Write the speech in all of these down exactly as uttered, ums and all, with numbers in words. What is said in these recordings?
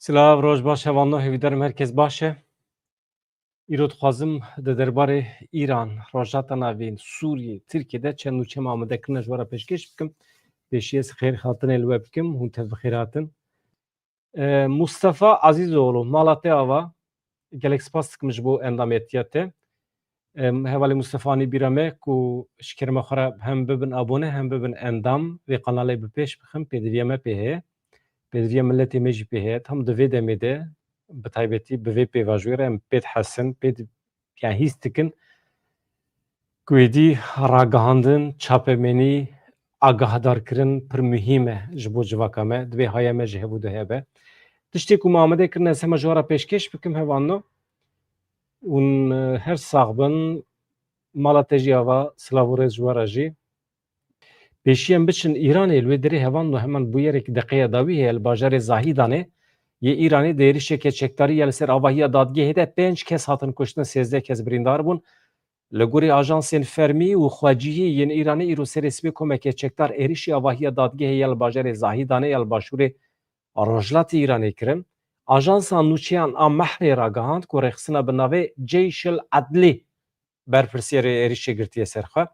Silav, roj baş hevalno, hêvîdarim herkes baş e. Îro dixwazim di derbarê Îran, Rojhilata Navîn, Sûriyê, Tirkiyê de çend nûçe amade kirine ji we re pêşkêş bikim. Pêşî ez xêrhatinê li we bikim, hûn tev bi xêr hatin. E, Mustafa Azîzoğlu, mala te ava, gelek spas dikim ji bo endametiya te. Em, hevalê Mustafa anî bîra me ku ji kerema xwe re hem bibin abone hem bibin endam vê kanalê bi pêş bixin, pêdiviya me pê heye. Pêdiviya miletê me jî pê heye. Tam di vê demê de bi taybetî bi vê pêvajoyê re em pê dihesin, pê di-, yani hîs dikin ku êdî ragihandin, çapemenî, agahdarkirin pir muhîm e ji bo civaka me. Divê haya me ji hev û du hebe. Tiştê ku me amade kirine ez hema ji we re pêşkêş bikim hevalno. Hûn, e, her sax bin. Mala te jî ava, silav û rêz ji we re jî. Pêşî em biçin Îranê, li wê derê hevalno heman bûyerek deqeya dawî heye li bajarê Zahîdanê yê Îranê di êrişeke çekdarî ya li ser avahiya dadgehê de pênc kes hatin kuştin, sêzdeh kes birîndar bûn. Li gorî ajansên fermî û xwecihî yên Îranê îro serê sibê komeke çekdar êrişî avahiya dadgehê ya li bajarê Zahîdanê ya li başûrê rojhilatê Îranê kirin. Ajansa nûçeyan a Mehrê ragihand ku rêxistina bi navê Ceyşil Edlî berpirsiyerê êrişê girtiye ser xwe.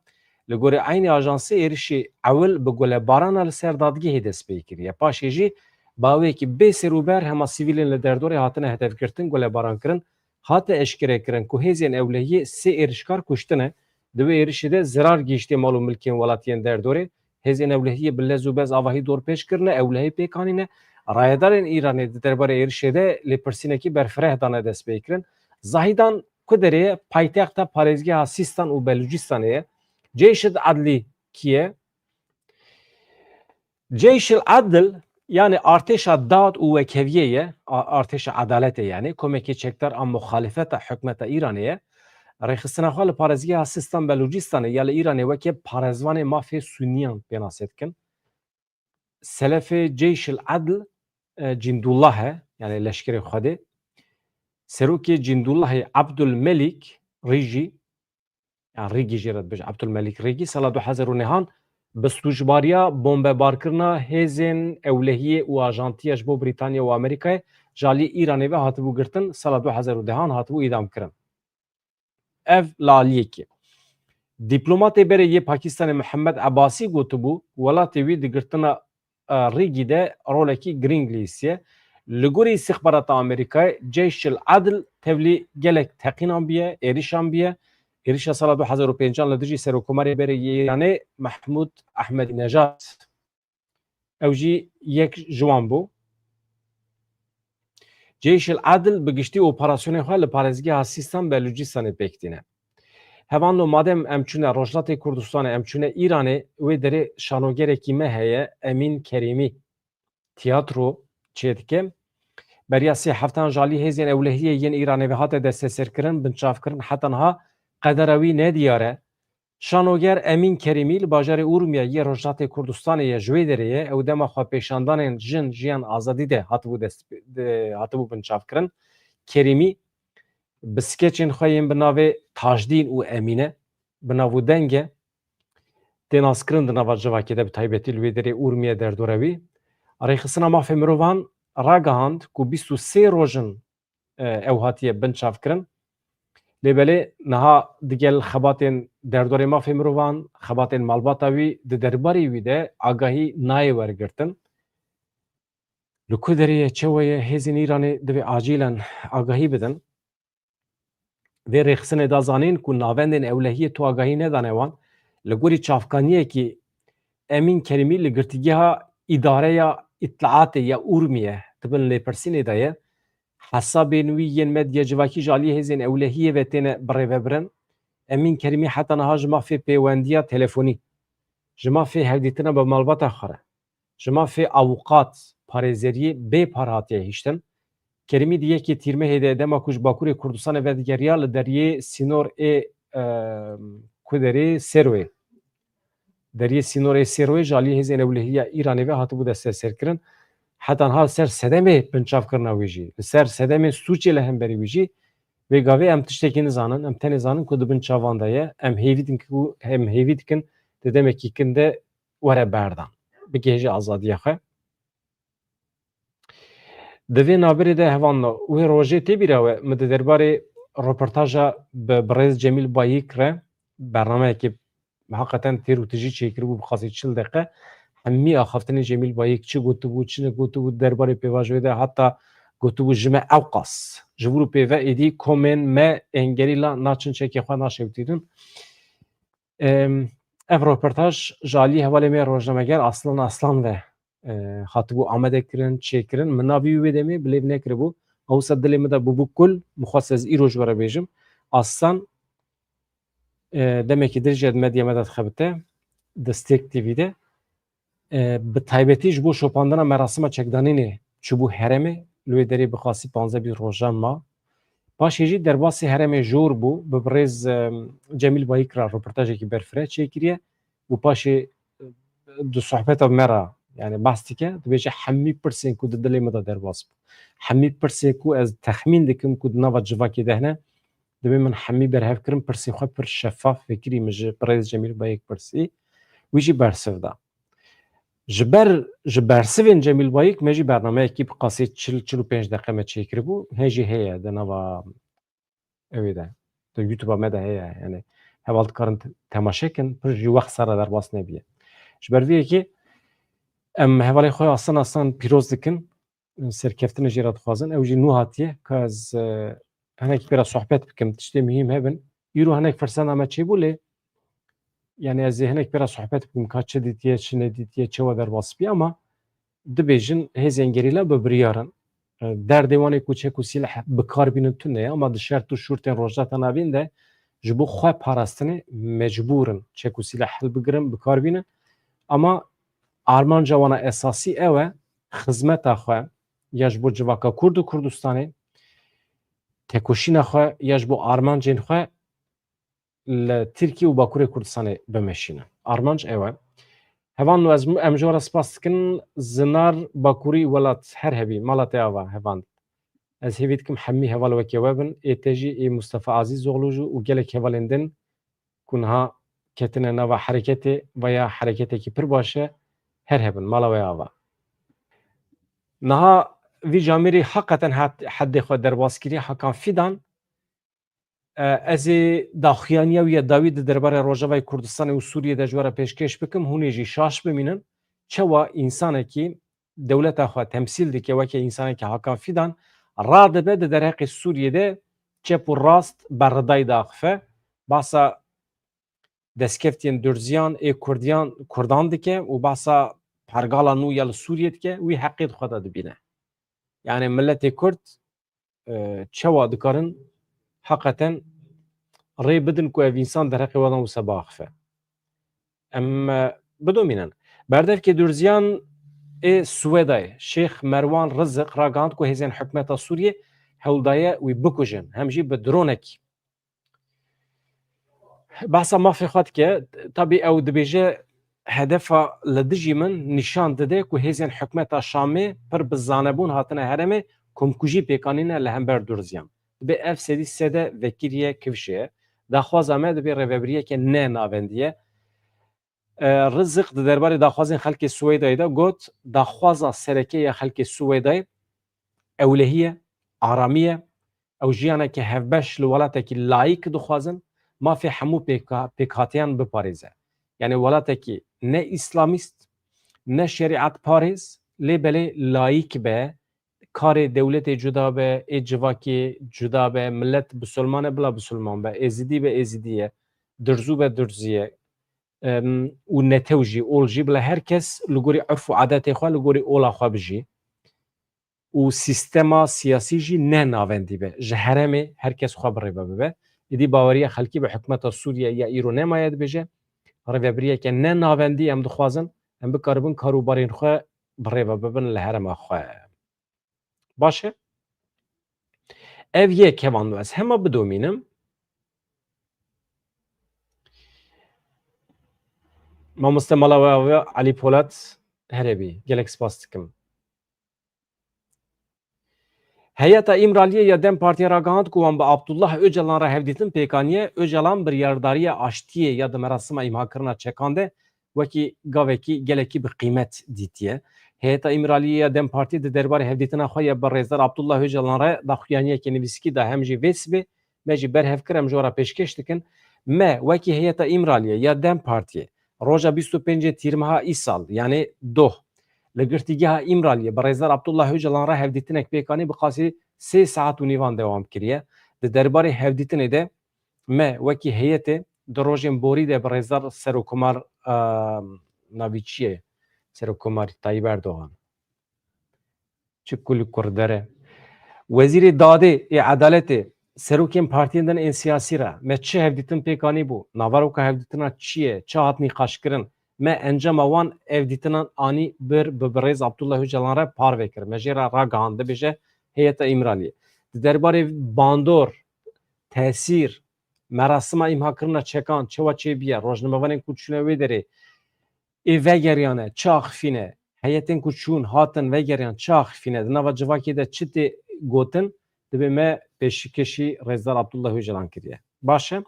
Li gorî eynî ajansê êrişê ewil bi gulebarana li ser dadgehê dest pê kiriye. Paşê jî bi awêkî bê serûber hema sivîlên li derdorê hatine hedefgirtin, gulebaran kirin. Hate eşkerekirin ku hêzên ewlehiyê sê êrişkar kuştine. Di wê êrişê de zirar gihîştiye mal û milkên welatiyên derdorê. Hêzên ewlehiyê bi lez û bez avahî dorpêç kirine, ewlehî pêk anîne. Rayedarên Îranê di derbarê êrişê de lêpirsînekî berfireh dane destpêkirin. Zahîdan ku derê ye? Paytexta parêzgeha Sîstan û Belûcistanê ye. Ceyşid Adlî kî ye? Ceyşil Adl, yani artêşa dad û wekeviyê ye, a-, artêşa edaletê yani, komekê çekdar a muxalifeta hikûmeta Îranê ye. Rêxistina xwe li parêzgeha Sistan Belûcistanê ya li Îranê weke parêzvanê mafê Sunniyan pênase dikin. Selefê Ceyşil Adl, e, Cîndullah e, yani leşkerê Xwedê. Serokê Cîndullahê Abdul Melik Rîjî, yan Rîgî jê re dibêje, Abdulmelîk Rîgî, sala du hezar û nehan bi sûcbariya bombebarkirina hêzên ewlehiyê û ajantiya ji bo Brîtanya û Amerîkayê ji aliyê Îranê ve hatibû girtin, sala du hezar û dehan hatibû îdam kirin. Ev li aliyekê. Dîplomatê berê yê Pakistanê Mihemed Ebasî gotibû, welatê wî di girtina e, Rîgî de rolekî girîng lîstiye. Li gorî îstixbarata Amerîkayê, Ceyşil Edl tevlî gelek teqînan biye, êrişan biye. Êrişa sala du hezar û pêncan li dijî Serokkomarê berê yê Îranê Mehmûd Ehmedînejad. Ew jî yek ji wan bû. Ceyşil Edl bi giştî operasyonên xwe li parêzgeha Sîstan Belûcistanê pêk tîne. Hevalno, madem em çûne Rojhilatê Kurdistanê, em çûne Îranê, wê derê şanogerekî me heye, Emîn Kerîmî, tiyatro çêdike. Beriya sê heftan ji alî hêzên ewlehiyê yên Îranê ve hate desteserkirin, binçavkirin, heta niha qedera wî nediyar e. Şanoger Emîn Kerîmî li bajarê Urmiye yê Rojhilatê Kurdistanê ye, ji wê derê ye. Ew dema xwepêşandanên Jin, Jiyan, Azadî de hatibû dest, de, hatibû binçavkirin. Kerîmî bi skeçên xwe yên bi navê Tajdîn û Emîne, bi nav û deng e, tê naskirin di nava civakê de, bi taybetî li wê derê Urmiye derdora wî. Rêxistina Mafê Mirovan ragihand ku bîst û sê roj in, e, ew hatiye binçavkirin. Lê belê niha digel xebatên derdorê mafê mirovan, xebatên malbata wî di derbarê wî de agahî nayê wergirtin. Li ku derê ye, çawa ye, hêzên Îranê divê acîlen agahî bidin. Vê rêxistinê da zanîn ku navendên ewlehiyê tu agahî nedane wan. Li gorî çavkaniyekî Emîn Kerîmî li Girtîgeha Îdareya Îtlaatê ya Urmiye di bin lêpirsînê de ye. Hesabên wî yên medya civakî ji aliyê hêzên ewlehiyê ve têne birêvebirin. Emîn Kerîmî heta niha ji mafê pêwendiya telefonî, ji mafê hevdîtina bi malbata xwe re, ji mafê awuqat, parêzeriyê bê par hatiye hiştin. Kerîmî di yekê Tîrmehê de dema ku ji Bakurê Kurdistanê vedigeriya li deriyê sînor ê, e, ku derê Sêroyê. Deriyê sînorê Sêroyê ji alî hêzên ewlehiya Îranê ve hatibû desteserkirin. Heta niha li ser sedemê binçavkirina wî jî, li ser sedemên sûcê li hemberî wî jî, vê gavê em tiştekî nizanin, em tenê zanin ku di bin çavan de ye. Em hêvî dikin ku, em hêvî dikin di demekî kin de were berdan, bigihêje azadiya xwe. Di vê navberê de hevalno, wê rojê tê bîra we, min di derbarê roportaja bi birêz Cemîl Bayik re bernameyekê heqeten têr û tijî çêkiribû, bi qasî çil deqe. Hemî axaftinên Cemîl Bayik çi gotibû, çi negotibû, derbarê pêvajoyê de heta gotibû ji me ewqas. Ji vir û pê ve êdî komên me ên gerîla naçin çekê xwe naşewitînin. Em, ev roportaj ji alî hevalê me rojnameger Aslan Aslan ve, e, hatibû amade kirin, çêkirin. Min navî wî wê demê bilêv nekiribû. Ew wisa dilê min de bûbû kul, min xwest ez îro ji we re bêjim. Aslan, e, demekî dirêj e di medya me de dixebite, di Stêrk T V de. E, bi taybetî ji bo şopandina merasima çekdanînê çûbû herêmê, li wê derê bi qasî panzdeh bîst rojan ma. Paşê jî derbasî herêmê jor bû, bi birêz, e, Cemîl Bayik re roportajekî berfireh çêkiriye û paşê, e, di sohbeta me re, yani, behs dike, dibêje hemî pirsên ku di dilê min de derbas bû. Hemî pirsên ku ez texmîn dikim ku di nava civakê de hene, dibê min hemî berhev kirin, pirsên xwe pir şeffaf vekirî min ji birêz Cemîl Bayik pirsî. Wî jî bersiv da. Ji ber, ji bersivên Cemîl Bayik me jî bernameyekî bi qasî çil, çil û pênc deqe me çêkiribû. Hê jî heye di nava ewê de. Di YouTube-a me de heye. Yani heval dikarin te-, temaşe kin, pir jî wext sera derbas nebiye. Ji ber vê yekê em hevalê xwe Aslan Aslan pîroz dikin. Serkeftinê jê re dixwazin. Ew jî nû hatiye ka ez, e, hinek pê re sohbet bikim. Tiştê muhîm hebin. Îro hinek firseta me çêbû lê, yani, ez ê hinek pê re sohbet bikim ka çi dîtiye, çi nedîtiye, çawa derbas bî, ama dibêjin hêzên gerîla bi biryar in. E, derdê wan ê ku çek û sîleh bi kar bînin tune ye, ama di şert û şûrtên Rojhilata Navîn de ji bo xwe parastinê mecbûr in çek û sîleh hilbigirin, bi kar bînin. Ama armanca wana esasî ew e, xizmeta xwe ya ji bo civaka Kurd û Kurdistanê, tekoşîna xwe ya ji bo armancên xwe li Tirkiye û Bakurê Kurdistanê bimeşînin. Armanc ew e. Hevalno, ez, em ji we re spas dikin. Zinar Bakurî welat her hebî, mala te ava hevan. Ez hêvî dikim hemî heval weke we bin. Ê te jî, ê Mustafa Azîzoglu jî û gelek hevalên din ku niha ketine nava hereketê veya hereketekî pir baş e, her hebin, mala we ava. Niha vî camêrî heqeten het-, heddê xwe derbas kiriye, Hakan Fidan. E, ez ê daxuyaniya wî ya dawî di derbarê Rojavayê Kurdistanê û Sûriyê de ji we re pêşkêş bikim, hûn ê jî şaş bimînin. Çawa însanekî dewleta xwe temsîl dike, weke însanekî Hakan Fidan, radibe di derheqê Sûriyê de çep û rast berridayî daxife, behsa destkeftiyên durziyan ê Kurdiyan, Kurdan dike û behsa pergala nû ya li Sûriyê dike, wî heqê di xwe de dibîne. Yani miletê Kurd, e, çawa dikarin heqeten rê bidin ku ev însan derheqê wan wisa biaxife? Em, e, bidomînin. Berdevkê durziyan ê Swêdayê, Şêx Merwan Rizik, ragihand ku hêzên hikûmeta Sûriyê hewl daye wî bikujin, hem jî bi dronekî. Behsa mafê xwe dike, tabî ew dibêje, hedefa li dijî min nîşan dide ku hêzên hikûmeta Şamê pir bi zanebûn hatine herêmê, komkujî pêk anîne li hember durziyan. Dibê ev sedî sede vekirî ye, kifşê ye. Daxwaza me dibê rêvebiriyeke ne navendî ye. E, Rizik di derbarê daxwazên xelkê Swêdayê de got, daxwaza sereke ya xelkê Swêdayê ewlehî ye, aramî ye. Ew jiyaneke hevbeş li welatekî layîk dixwazin, mafê hemû pêka-, pêkhatiyan biparêze. Yani welatekî ne îslamîst, ne şerîetparêz, lê belê layîk be, karê dewletê cuda be, ê civakê cuda be, milet bisilman e bila bisilman be, êzidî be êzidî ye, dirzû be dirzî ye, em, û netew jî, ol jî, bila her kes li gorî urf û adetê xwe, li gorî ola xwe bijî û sîstema siyasî jî ne navendî be. Ji herêmê her kes xwe bi rê ve bibe. Êdî baweriya xelkî bi hikûmeta Sûriye ya îro nemaye, dibêje, rêvebiriyeke ne navendî em dixwazin, em bikaribin kar û barên xwe bi rê ve bibin li herêma xwe. Baş e? Ev yek hevalno ez hema bidomînim. Mamoste, mala we ava, Elî Polat, here bî. Gelek spas dikim. Heyeta Îmraliyê ya DEM Partiyê ragihand ku wan bi Abdullah Ocalan re hevdîtin pêk aniye. Ocalan biryardariya aştiyê ya di merasima îmhakirina çekan de wekî gavekî gelekî bi qîmet dîtiye. Heyeta Îmraliyê ya DEM Partiyê di derbarê hevdîtina xwe ya bi Rêzdar Abdullah Ocalan re daxuyaniyeke nivîskî da, hem jî vê sibê me jî berhev kir, em ji we re pêşkêş dikin. Me wekî Heyeta Îmraliyê ya DEM Partiyê roja bîst û pêncê Tîrmeha îsal, yanî doh, li girtîgeha Îmraliyê bi Rêzdar Abdullah Ocalan re hevdîtinek pêk anî, bi qasî sê saet û nîvan dewam kiriye. Di derbarê hevdîtinê de me wekî heyetê di rojên borî de bi Rêzdar Serokomar, e, navî çi ye? Serokomar Tayyip Erdogan. Çi kul kurdere. Wezîrê Dadê ê Edaletê, serokên partiyên din ên siyasî re me çi hevdîtin pêk anîbû, naveroka hevdîtina çi ye, çi hat nîqaşkirin, me encama wan hevdîtinan anî bir bi birêz Abdullah Ocalan re parve kir. Me jê re ragihand, dibêje Heyeta Îmraliyê. Di derbarê bandor, tesîr, merasima îmhakirina çekan, çewa çêbiye, rojnamevanên ku çûne wê derê, ê vegeriyane, çi axifîne, heyetên ku çûn, hatin, vegeriyan, çi axifîne, di nava civakê de çi tê gotin, dibê me pêşkêşî Rêzdar Abdullah Ocalan kiriye. Baş e.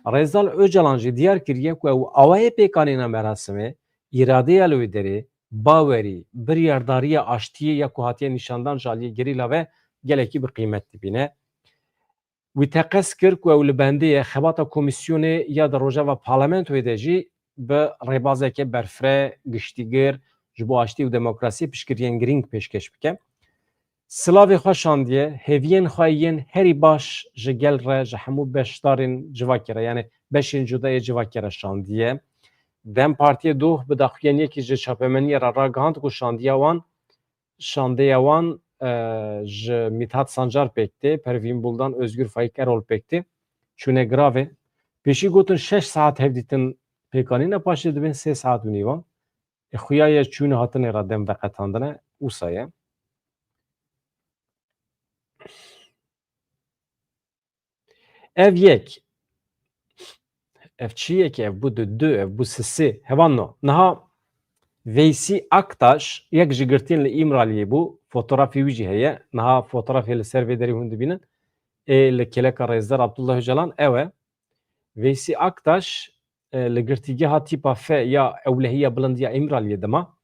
Rêzdar Ocalan jî diyar kiriye ku ew awayê pêkanîna merasimê, îradeya li wê derê, bawerî, biryardariya aştiyê ya ku hatiye nîşandan ji aliyê gerîla ve gelekî bi qîmet dibîne. Wî teqez kir ku ew li bendê ye xebata komîsyonê ya di rojeva parlamentoyê de jî bi rêbazeke berfireh, giştîgir, ji bo aştî û demokrasiyê piştgiriyên girîng pêşkêş bike. Silavê xwe şandiye, hêviyên xwe yên herî baş ji gel re, ji hemû beşdarên civakê re, yanî beşên cuda yê civakê re şandiye. DEM Partiyê doh bi daxuyaniyekî ji çapemeniyê re ragihand ku şandiya wan şandeya wan, e, ji Mîthat Sancar pêk tê, Pervîn Buldan, Ozgur Faîk Erol pêk tê. Çûne giravê. Pêşî gotin şeş saet hevdîtin pêkanîne, paşê dibên sê saet û nîvan. E, xuya ye çûne hatinê re dem veqetandine, wisa ye. Ev yek. Ev çi yek e? Ev bû du, du, ev bû sisê. Hevan no. Niha Veysî Aktaş, yek ji girtiyên li Îmraliyê bû. Fotografê wî jî heye. Niha fotografê li ser vê derê hûn dibînin. Ê li kêleka Rêzdar Abdullah Ocalan ew e. Veysî Aktaş, e, li girtîgeha tîpa F ya ewlehiya bilind ya Îmraliyê dima.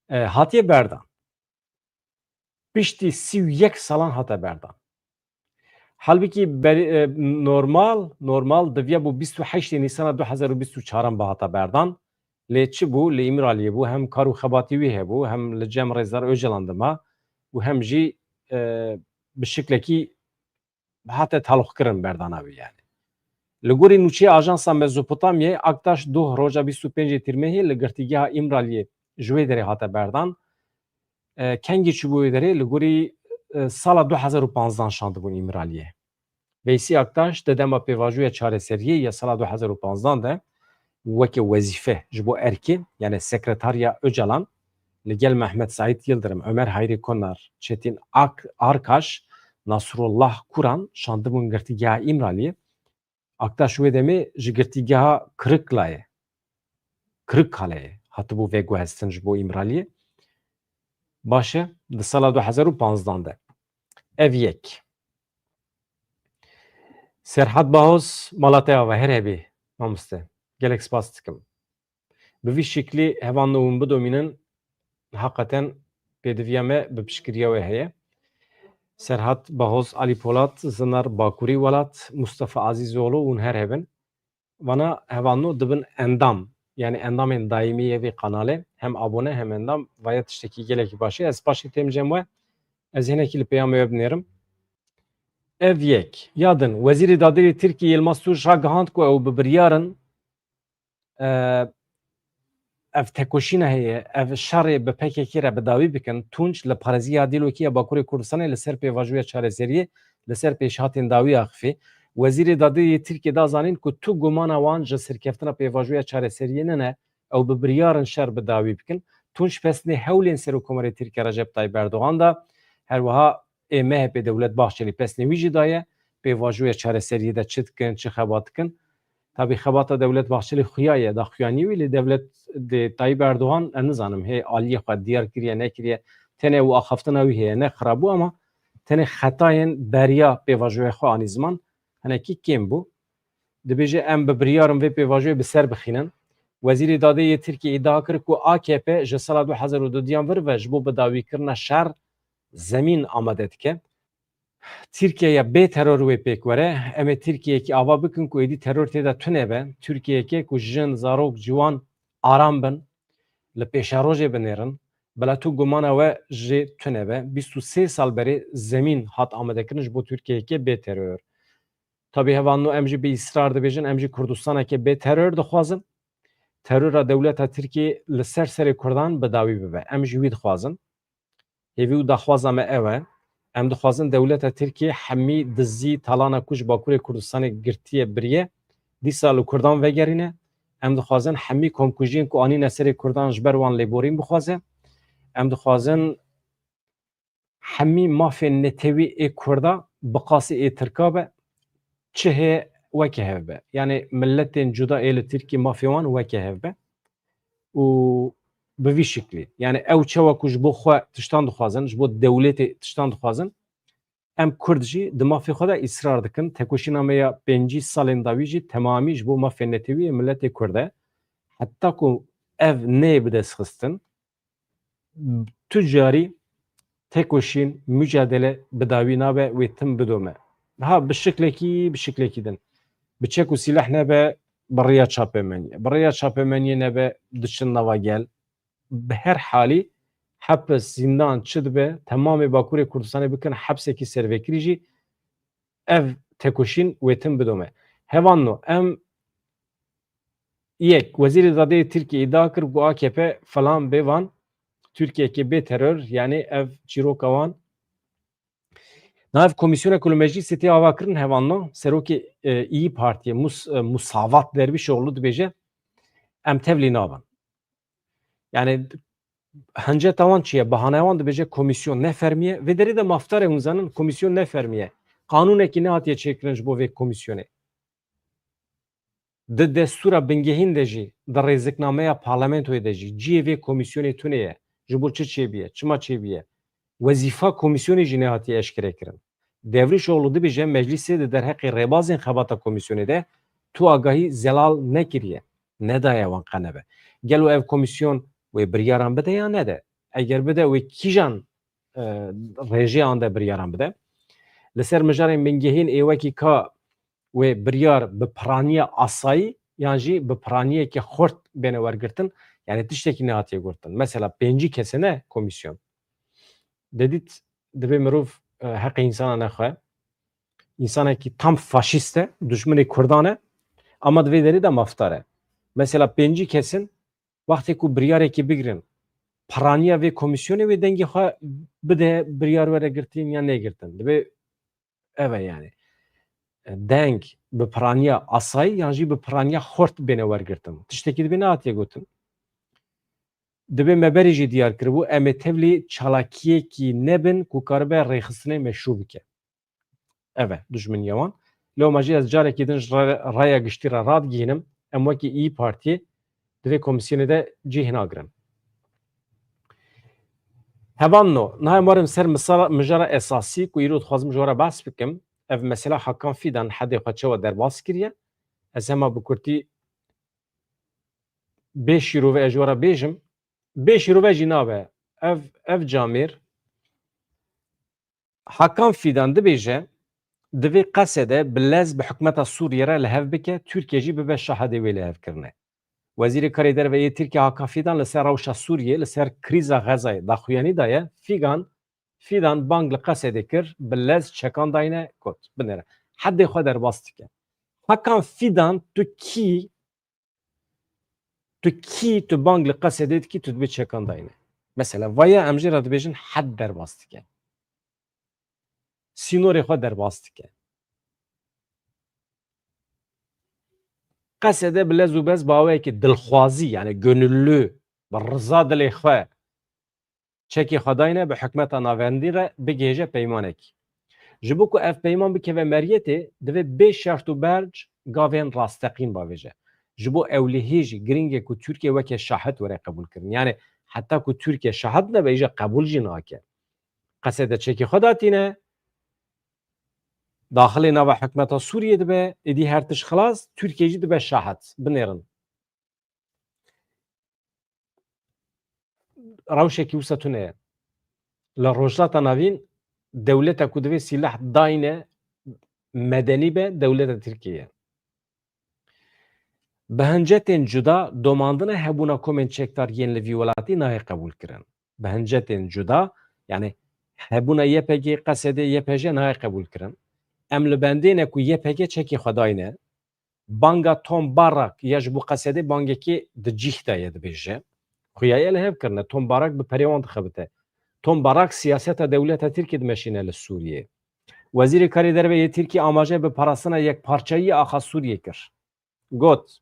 E, hatiye berdan. Piştî sî û yek salan hate berdan. Halbikî ber-, e, normal, normal diviya bû bîst û heştê Nîsana du hezar û bîst û çaran bihata berdan. Lê çi bû? Li Îmraliyê bû, hem kar û xebatî wî hebû, hem li cem Rêzdar Ocalan dima û hem jî, e, bi şiklekî hate taloqkirin berdana wî yani. Li gorî nûçeya Ajansa Mezopotamyayê, Aktaş doh roja bîst û pêncê Tîrmehê li girtîgeha Îmraliyê ji wê derê hate berdan. E, kengî çûbû wê derê? Li gorî, e, sala du hezar û panzdan şandibûn Îmraliyê. Veysî Aktaş di dema pêvajoya çareseriyê ya sala du hezar û panzdan de weke wezîfe ji bo erkê, yani sekretarya Ocalan, li gel Mehmet Saîd Yildirim, Ömer Hayrî Konar, Çetin Ak-, Arkaş, Nasrullah Kuran şandibûn girtîgeha Îmraliyê. Aktaş wê demê ji girtîgeha Kiriklayê, Kirikkaleyê hatibû veguhestin ji bo Îmraliyê. Baş e, di sala du hezar û panzdan de. Ev yek. Serhat Bahoz, mala te ava, her hebî, mamoste. Gelek spas dikim. Bi vî şiklî hevan nû hûn bidomînin, heqeten pêdiviya me bi piştgiriya we heye. Serhat Bahoz, Alî Polat, Zinar Bakurî Welat, Mustafa Azîzoğlu, hûn her hebin. Vana hevan nû dibin endam, yani endamên daîmî yê vê kanalê, hem abone hem endam, vaya tiştekî gelekî baş e. Ez paşê têm cem we, ez hinekî li peyamê we binêrim. Ev yek. Ya din, Wezîrê Dadê yê Tirkiyê Yilmaz Tunç ragihand ku ew bi biryar in, e, ev tekoşîna heye, ev şerê bi P K K re bi dawî bikin. Tunç li pareziya Dîlokê ya Bakurê Kurdistanê li ser pêvajoya çareseriyê, li ser pêşhatên dawî axifî. Wezîrê Dadê yê Tirkiyê da zanîn ku tu gumana wan ji serkeftina pêvajoya çareseriyê nine, ew bi biryar in şer bi dawî bikin. Tunç pesnê hewlên Serokkomarê Tirkiye Recep Tayyip Erdogan da, her wiha ê M H P Dewlet Bahçelî pesnê wî jî daye, pêvajoya çareseriyê de çi dikin, çi xebat dikin. Tabî xebata Dewlet Bahçelî xuya ye, daxuyanî wî, lê Dewlet de Tayyip Erdogan, ez nizanim hê aliyê xwe diyar kiriye, nekiriye, tenê ew axaftina wî heye, ne xirab bû, ama tenê xetayên beriya pêvajoya xwe anî ziman, hinekî kêm bû. Dibêje, em bi biryar in vê pêvajoyê bi ser bixînin. Wezîrê Dadê yê Tirkiyê îdia kir ku A K P ji sala du hezar û duduyan vir ve ji bo bidawîkirina şer zemîn amade dike. Tirkiye ya bê teror wê pêk were. Em ê Tirkiyeyekî ava bikin ku êdî teror tê de tune be. Tirkiyeyeke ku jin, zarok, ciwan aram bin, li pêşerojê binêrin. Bila tu gumana we jê tune be. Bîst û sê sal berê zemîn hat amadekirin ji bo Tirkiyeyeke bê teror. Tabî hevalno em jî bi îsrar dibêjin, em jî Kurdistaneke bê teror dixwazin. Terora dewleta Tirkiyê li ser serê Kurdan bi dawî bibe. Em jî wî dixwazin. Hêvî û daxwaza me ew e. Em dixwazin dewleta Tirkiyê hemî dizî, talana ku ji Bakurê Kurdistanê girtiye, biriye, dîsa li Kurdan vegerîne. Em dixwazin hemî komkujiyên ku anîne serê Kurdan ji ber wan lêborîn bixwaze. Em dixwazin hemî mafên netewî ê Kurda bi qasî ê Tirka be, çi heye weke hev be. Yanî miletên cuda ê li Tirkî mafê wan weke hev be. Û bi vî şiklî. Yanî ew çawa ku ji bo xwe tiştan dixwazin, ji bo dewletê tiştan dixwazin, em Kurd jî di mafê xwe de îsrar dikin. Tekoşîna me ya pêncî salên dawî jî temamî ji bo mafên netewî yê miletê Kurd e. Heta ku ev neyê bi dest xistin, tu carî tekoşîn, mücadele bi dawî nabe, wê tim bidome. Ha, bi şiklekî, bi şiklekî din. Bi çek û sîleh nebe, bi rêya çapemeniyê. Bi rêya çapemeniyê nebe, diçin nava gel. Bi her halî hepis, zîndan çi dibe, temamê Bakurê Kurdistanê bikin hepsekî servekirî jî, ev tekoşîn wê tim bidome. Hevalno, em yek, Wezîrê Dadeyê Tirkiyê îdia kir ku A K P falan bê van, Tirkiyeyekê bê teror, yanî ev çîroka wan. Niha ev komîsyona ku li meclîsê tê avakirin, hevalno, serokê, e, İYİ Partiyê, Mus-, e, Musavat Dervişoğlu dibêje, em tevlî nabin. Yanî hinceta wan çi ye? Bahanaya wan dibêje komîsyon ne fermî ye. Vê derê de mafdar e, hûn zanin, komîsyon ne fermî ye. Qanûnekî nehatiye çêkirin ji bo vê komîsyonê. Di destûra bingehîn de jî, di rêziknameya parlamentoyê de jî cihê vê komîsyonê tune ye. Ji bo çi çêbûye, çima çêbûye? Wezîfa komîsyonê jî nehatiye eşkerekirin. Devrişoğlu dibêje, meclîsê di derheqê rêbazên xebata komîsyonê de tu agahî zelal nekiriye, nedaye wan qe nebe. Gelo ev komîsyon wê biryaran bide ya nede? Eger bide, wê kîjan, e, rêjeyan de biryaran bide? Li ser mijarên bingehîn ê wekî ka wê biryar bi piraniya asayî yan jî bi piraniyeke xurt bêne wergirtin, yanî tiştekî nehatiye gotin. Mesela pêncî kesê ne komîsyon. Dedît, divê mirov, e, heqê însana nexwe. Însanekî tam faşîst e, dujminê Kurdan e, ama di vê derê de mafdar e. Mesela pêncî kesin wextê ku biryarekê bigirin, piraniya vê komîsyonê wê dengê xwe bide, biryar were girtin ya negirtin. Divê ev e yanî. Deng bi piraniya asayî yan jî bi piraniya xurt bêne wergirtin. Tiştekî dibê nehatiye gotin. Dibê me berê jî diyar kiribû, em ê tevlî çalakiyekî nebin ku karibe rêxistinê meşrû bike. Ev e, dujminiya wan. Lewma jî ez carekî din ji re-, raya giştî re radigihînim, em wekî İYİ Partiyê di vê komîsyonê de cih nagirin. Hevalno, niha em werin ser misala, mijara esasî ku îro dixwazim ji we re behs bikim. Ev mesela Hakan Fidan hedê xwe çawa derbas kiriye. Ez hema bi kurtî bê şîrove ez ji we re bêjim. Bê şîrove jî nabe. Ev, ev camêr Hakan Fidan dibêje, divê Qesede bi lez bi hikûmeta Sûriyê re li hev bike, Tirkiye jî bibe şahidê wê lihevkirinê. Wezîrê Karê Derve yê Tirkiye Hakan Fidan li ser rewşa Sûriyê, li ser krîza Xezayê daxuyanî daye. Figan, Fidan bang li Qesedê kir, bi lez çekan dayne, got, binêre. Hedê xwe derbas dike. Hakan Fidan, tu kî, tu kî, tu bang li Qesedê dikî, tu dibê çekan dayne. Mesela, vaya em jê re dibêjin hed derbas dike. Sînorê xwe derbas dike. Qesede bi lez û bez bi awayekî dilxwazî, yani gönüllü, bi riza dilê xwe çekê xwe dayne bi hikûmeta navendî re bigihêje peymanekî. Ji bo ku ev peyman bikeve meriyetê, divê bê şert û berc gavên rasteqîn bavêje. Ji bo ewlehiyê jî giring e ku Tirkiye weke şahid were qebûlkirin. Yani heta ku Tirkiye şahid nebe, îja qebûl jî nake. Qesede çekê xwe datîne, daxilê nava hikûmeta Sûriyê dibe, êdî her tişt xilas, Tirkiye jî dibe şahid. Binêrin. Rewşekî wisa tune ye. Li Rojhilata Navîn dewleta ku divê sîleh dayne medenî be, dewleta Tirkiyê ye. Bi hincetên cuda domandina hebûna komên çekdar yên li vî welatî nayê qebûlkirin. Bi hincetên cuda, yani hebûna Y P G, Q S D, Y P J nayê qebûlkirin. Em li bendê ne ku Y P G çekê xwe dayne. Banga Tom Barak ya ji bo Q S D bangekî di cîh de ye dibêje. Xuya ye li hev kirine. Tom Barak bi perê wan dixebite. Tom Barak siyaseta dewleta Tirkiyê dimeşîne li Sûriyê. Wezîrê Karê Derve yê Tirkiyê amaje bi parastina yekparçeyî axa Sûriyê kir. Got,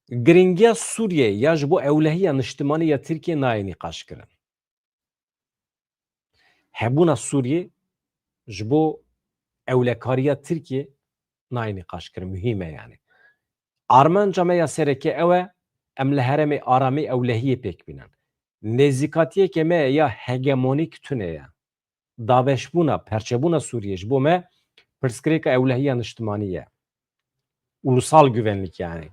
Giringiya Sûriyeyê ya ji bo ewlehiya niştimanî ya Tirkiyê nayê nîqaşkirin. Hebûna Sûriyê ji bo ewlekariya Tirkiyê nayê nîqaşkirin, muhîm e yani. Armanca me ya sereke ew e, em li herêmê aramî ewlehiyê pêk bînin. Nêzîkatiyeke me ya hegemonîk tune ye. Dabeşbûna, perçebûna Sûriyê ji bo me pirsgirêka ewlehiya niştimanî ye. Ulusal güvenlik yani.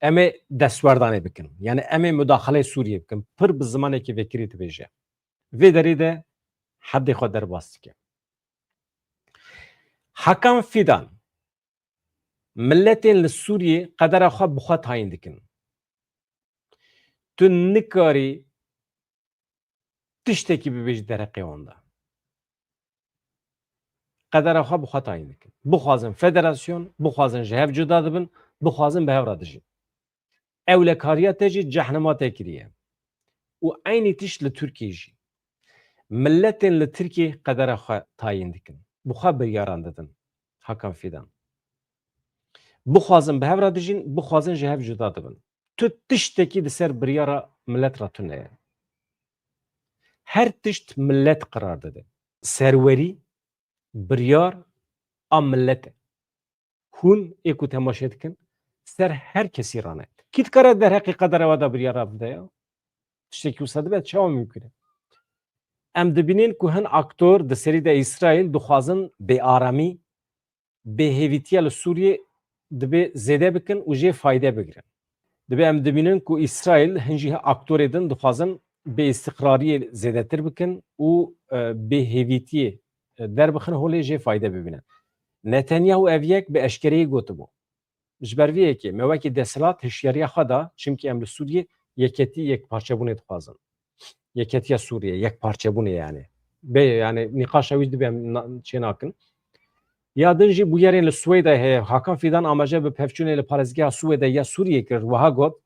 Em ê destwerdanê bikin. Yani em ê mudaxaleyê Sûriyê bikin. Pir bi zimanekî vekirî dibêje. Vê derê de heddê xwe derbas dike. Hakan Fidan, miletên li Sûriyê qedera xwe bi xwe tayîn dikin. Tu nikarî tiştekî bibêjî derheqê wan de. Qedera xwe bi xwe tayîn dikin. Bixwazin federasyon, bixwazin ji hev cuda dibin, bixwazin bi hev re dijîn. Ewlekariya te jî cehnima te kiriye. Û eynî tişt li Tirkiyê jî. Miletên li Tirkiyê qedera xwe tayîn dikin. Bi xwe biryaran didin. Hakan Fidan. Bixwazin bi hev re dijîn, bixwazin ji hev cuda dibin. Tu tiştekî di ser biryara milet re tune ye. Her tişt milet qirar dide. Serwerî, biryar a milet e. Hûn ê ku temaşe dikin, ser her kesî rane. Kî dikare derheqê qedera we de biryara bide ya? Tiştekî wisa dibe, çawa mimkun e? Em dibînin ku hin aktor di serî de Îsraîl dixwazin bêaramî, bêhêvîtiya li Sûriyê dibê zêde bikin û jê fayde bigirin. Dibê em dibînin ku Îsraîl hin jî aktorê din dixwazin bêîstiqrariyê zêdetir bikin û, e, bêhêvîtiyê, e, derbixin holê jê fayde bibînin. Netanyahu ev yek bi eşkereyî gotibû. Ji ber vê yekê me wekî desthilat hişyariya xwe da, çimkî em li Sûriyê yeketî, yekparçebûnê dixwazin. Yeketiya Sûriyê, yekparçebûnê yani. Bê, yani nîqaşa wî dibê em na-, çê nakin. Ya din jî bûyerên li Swêdayê heye. Hakan Fidan amaje bi pevçûnê li parêzgeha Swêdayê ya Sûriyê kir, wiha got,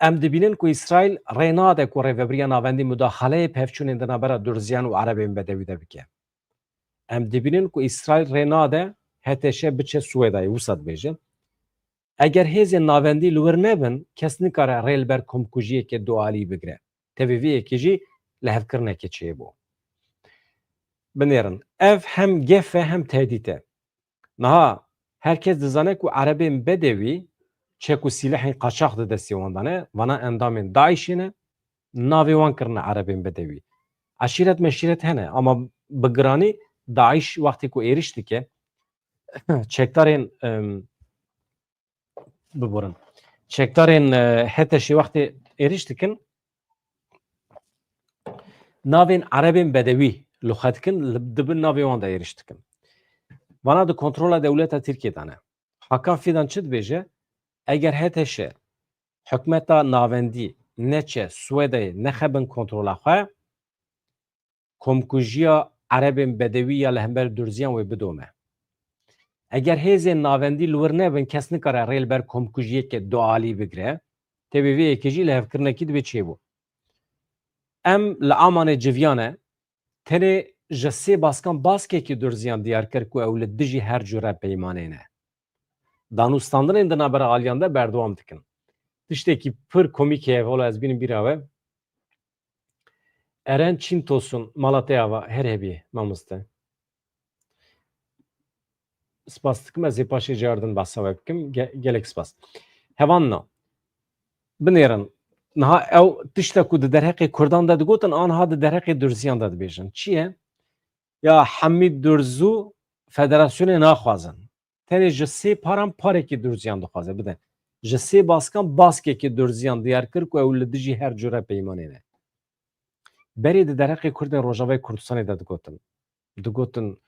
Em dibînin ku Îsraîl rê nade ku Rêvebiriya Navendî mudaxaleyê pevçûnên di navbera Durziyan û Erebên Bedewî de bike. Em dibînin ku Îsraîl rê nade H T Ş biçe Swêdayê, wisa dibêje. Eger hêzên navendî li wir nebin, kes nikare rê li ber komkujiyeke dualî bigire. Tevî vê yekê jî lihevkirinekê çêbû. Binêrin, ev hem gef e hem tehdît e. Niha her kes dizane ku Erebên Bedewî çek û sîlehên qaçax di destê wan de ne, vana endamên DAIŞê ne, navê wan kirine Erebên Bedewî. Eşîret meşîret hene, ama bi giranî DAIŞ wextê ku êriş dike, çekdarên, em, biborin. Çekdarên, e, H T Şê wextê êriş dikin, navên Erebên Bedewî li xwe dikin, li, di bin navê wan de êriş dikin. Vana di kontrola dewleta Tirkiyê de ne. Hakan Fidan çi dibêje? Eger H T Ş hikûmeta navendî neçe Swêdayê, nexe bin kontrola xwe, komkujiya Erebên Bedewî ya li hember Durziyan wê bidome. Eger hêzên navendî li wir nebin, kes nikare rê li ber komkujiyeke dualî bigire, tevî vê yekê jî lihevkirinekî dibê çêbû. Em li Amanê civiya ne, tenê ji sê baskan baskekî Durziyan diyar kir ku ew li dijî her cure peymanê ne. Danûstandinên di navbera aliyan de berdewam dikin. Tiştekî pir komîk heye, wela ez bînim bîra we. Eren Çîntosun, mala te ava, her hebî, mamoste. Spas dikim, ez ê paşê carin behsa we bikim. Ge-, gelek spas. Hevanna, binêrin, niha ew tişta ku di derheqê Kurdan de digotin, aniha di derheqê Durziyan de dibêjin. Çi ye? Ya Hemîd Durzû federasyonê naxwazin. Tenê ji sê paran parekî Durziyan dixwaze bide. Ji sê baskan baskekî durziyan diyar kir ku ew li dijî her cure peymanê ne. Berê di derheqê Kurdên Rojavayê Kurdistanê de digotin. Digotin,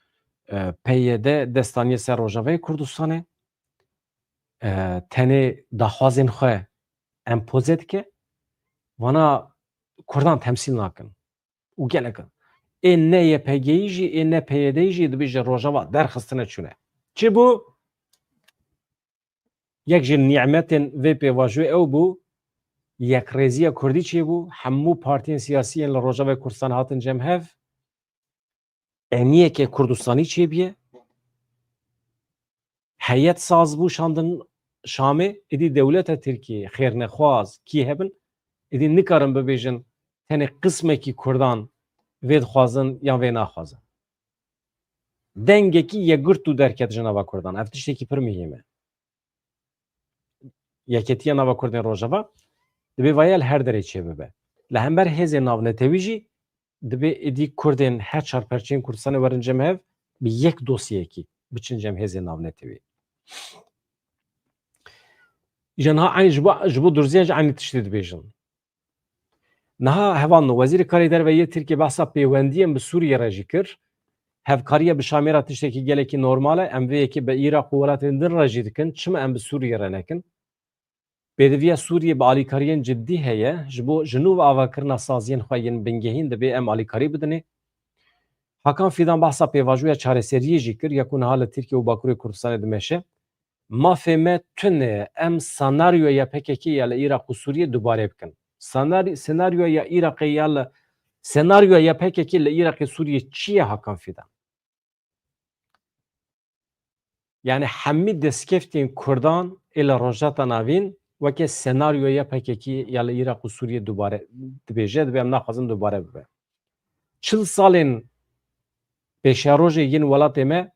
e, P Y D dest daniye ser Rojavayê Kurdistanê, e, tenê daxwazên xwe empoze dike, vana Kurdan temsîl nakin. Û gelek ê ne Y P G'yî jî, ê ne P Y D'yî jî dibêje Rojava derxistine çûne. Çi bû? Yek ji nîmetên vê pêvajoyê ew bû, yekrêziya Kurdî çêbû, hemû partiyên siyasî yên li Rojavayê Kurdistan hatin cem hev, eniyeke Kurdistanî çêbûye, heyet saz bû şandin Şamê, êdî dewleta Tirkiyê xêrnexwaz kî hebin, êdî nikarin bibêjin tenê qismekî Kurdan vê dixwazin yan vê naxwazin. Dengekî yekgirt û derket ji nava Kurdan. Ev tiştekî pir muhîm e. Yeketiya nava Kurdên Rojava dibê vaya li her derê çêbibe. Li hember hêzên navnetewî jî dibê êdî Kurdên her çar perçeyên Kurdistanê werin cem hev bi yek dosyeyekî biçin cem hêzên navnetewî. Îja niha eyn ji bo, ji bo durziyan jî eynî tiştê dibêjin. Niha hevalno, Wezîrê Karê Derve yê Tirkiyê behsa pêwendiyên bi Sûriyê re jî kir. Hevkariya bi Şamê re tiştekî gelekî normal e. Em vê yekê bi Iraq û welatên din re jî dikin. Çima em bi Sûriyê re nekin? Pêdiviya Sûriyê bi alîkariyên cidî heye. Ji bo ji nû ve avakirina saziyên xwe yên bingehîn dibê em alîkarî bidinê. Hakan Fîdan behsa pêvajoya çareseriyê jî kir, ya ku niha li Tirkiye û Bakurê Kurdistanê dimeşe. Mafê me tune, em senaryoya P K K ya li Iraq û Sûriyê dubare bikin. Senaryo, senaryoya Iraqê ya li, senaryoya P K K li Iraqê Sûriyê çi ye Hakan Fîdan? Yani hemî destkeftên Kurdan ê li Rojhilata Navîn weke senaryoya P K K ya li Iraq û Sûriyê dubare dibêje, dibê em naxwazin dubare bibe. Çil salên pêşerojê yên welatê me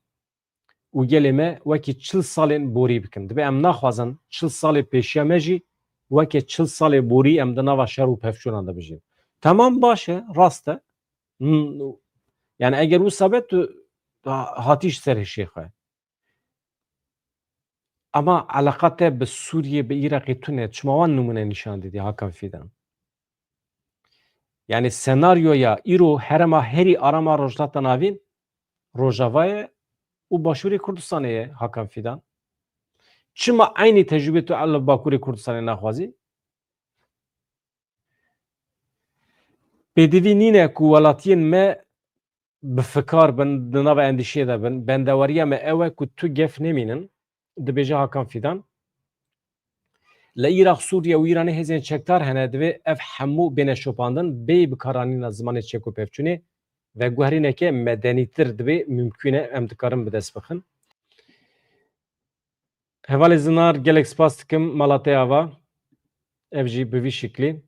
û gelê me wekî çil salên borî bikin. Dibê em naxwazin çil salê pêşiya me jî weke çil salê borî em di nava şer û pevçûnan de bijîn. Temam, baş e, rast e. Hmm, yani eger wisa be tu ha-, hatî ji ser hişê xwe. Ama eleqa te bi Sûriyê, bi Iraqê tune, çima wan nimûne nîşan didî Hakan Fîdan? Yani senaryoya îro herêma herî arama Rojhilata Navîn Rojava ye û Başûrê Kurdistanê ye Hakan Fîdan. Çima eynî tecrûbê tu li Bakurê Kurdistanê naxwazî? Pêdivî nîne ku welatiyên me bi fikar bin, di nava endîşeyê de bin. Bendeweriya me ew e ku tu gef nemînin, dibêje Hakan Fîdan. Li Iraq, Sûriye û Îranê hêzên çekdar hene, divê ev hemû bêne şopandin, bêyî bikaranîna zimanê çek û pevçûnê veguherîneke medenîtir dibê mimkûn e, em dikarin bi dest bixin. Hevalê Zinar, gelek spas dikim, mala te ava. Ev jî bi vî şiklî.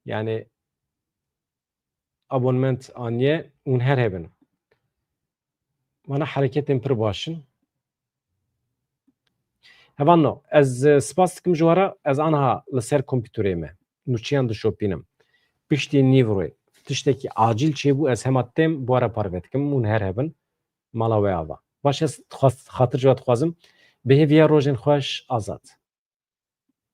Yani abonnement aniye, hûn her hebin. Vana hereketên pir baş in. Hevalno, ez, e, spas dikim ji we re, ez aniha li ser kompîterê me nûçiyan dişopînim. Piştî nîvroyê tiştekî acîl çêbû, ez hema têm bi we re parve dikim, hûn her hebin, mala we ava. Baş, ez xas-, xatir ji we dixwazim. Bi hêviya rojên xweş, Azad.